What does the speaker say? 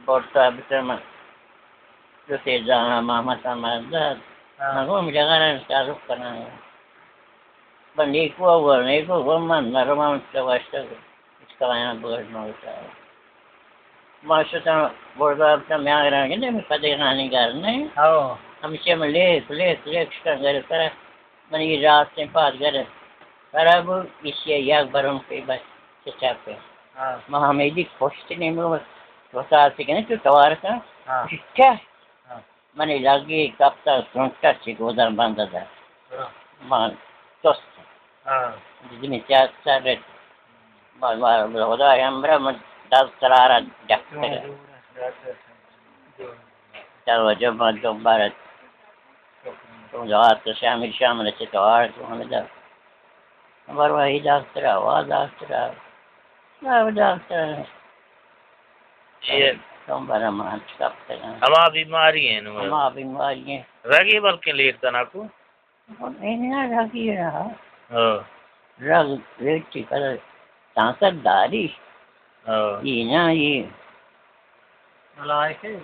پورتا بتم، دو سے زانا محمد احمد داد۔ ہاں۔ من گوں جگہ تعارف کناں۔ بس نیکو ءَ گوں، نیکو گوں من نرم آں، چہ واشتگ، ہچ کایاں بگر نہ ہوتا۔ ما شتاں بردار بتاں میان رنگ نے، پدے نانی گھر نے۔ ہاں۔ ہمیشہ من لیک، لیک، لیک شتاں گھر کرا۔ من یہ راستیں پاد گھر خراب ہو، اسی یک برم پہ بس چچا پہ۔ ہاں۔ ما ہمیدی پشت نے، من وساسی کنے تو توار کا۔ ہاں۔ چچا۔ ہاں۔ منی لگی کپتا سنٹا چی گودان بند دا۔ ہاں۔ من چست۔ ہاں۔ دیدی می چا سر۔ ما، ما، خدا امرا من دل سرارا ڈکتا۔ چلو جو من دوبارہ تو جواب تو شامل، شامل چی تو آر تو ہمیں دا۔ برواہی ڈاکٹر، وا ڈاکٹر، وا ڈاکٹر۔ یہ کم برا مان کپتا۔ ہما بیماری ہیں نو۔ ہما بیماری ہیں۔ رگی بلکہ لیٹ تنا کو۔ اینا رگی رہا۔ ہاں۔ رگ لیٹی کر طاقت داری۔ ہاں۔ یہ نا یہ۔ ملائکہ۔